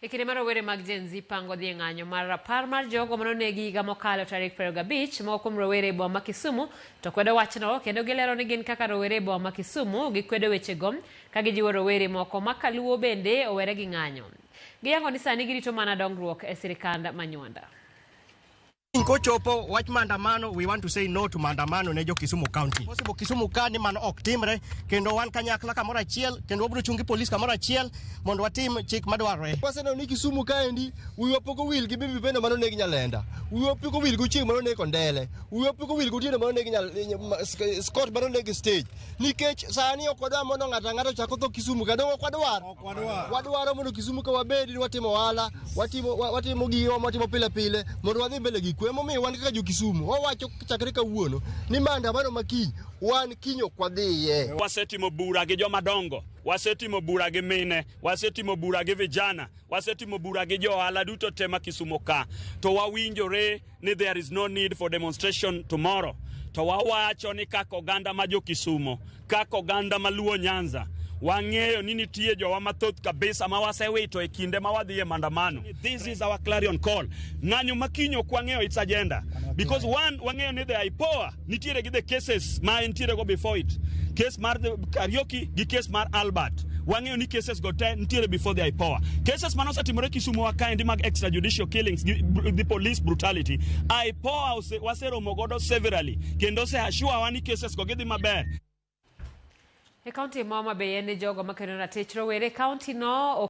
E kinde ma rowere mag Gen Z pango dhi e ng'anyo mar rapar mar jogo manonegi higa mokalo tarik 25, moko kuom rowere e boma ma Kisumu to kwedo wachno kendo gilero ni gin kaka rowere e boma ma Kisumu gikwedo wechego ka gijiwo rowere moko ma kaluo bende owere gi ng'anyo. Giyango ni sani girito mana dongruok e sirikand Manywanda. Kochopo wach maandamano, we want to say no to maandamano ne jo Kisumu County. Possible Kisumu ka ni mano ok timre, kendo wan kanyakla kamoro achiel, kendo wabiro chung' gi polis kamoro achiel mondo watim chik madwarore. Waseneno ni Kisumu kaendi wiwa pok owil gi Bibi Pendo manoneg Nyalenda, wiwa pok owil gi Ochieng' manoneg Kondele, wiwa pok owil gi Otieno manoneg Scott manoneg stage. Nikech sani ok wadwar mondo ng'ato ang'ata ochak otho Kisumu ka, dong ok wadwar. Wadwaro mondo Kisumu ka wabedi ni watimo ohala, watimo watimo giwa watimo pile pile mondo wadhi mbele gi kwe. Emomiyo wan kaka jo Kisumu wawacho chakre kawuono ni maandamano ma kiny wan kiny ok wadhiye. Wasetimo bura gi joma dongo, wasetimo bura gi mine, wasetimo bura gi vijana, wasetimo bura gi jo ohala duto te ma Kisumu ka. To wawinjore ni there is no need for demonstration tomorrow. To wawacho ni kaka oganda ma jo Kisumo, kaka oganda ma Luo Nyanza, wang'eyo ni nitie jowa mathoth kabisa ma wasewito e kinde ma wadhi e maandamano. This is our clarion call. Ng'anyo ma kiny ok wang'eyo its agenda. Because one, wang'eyo ni the IPOA nitiere gi the cases ma entiere go before it. Case mar Kariuki gi case mar Albert. Wang'eyo ni cases go te nitiere before the IPOA. Cases mane osetimore Kisumu wa kaendi mag extrajudicial killings gi the police brutality. IPOA waseromo godo severally kendo ose assure wa ni cases go gidhi maber. E kaunti ma Homa Bay en ni jogo makedo ratich rowere e kaunti no.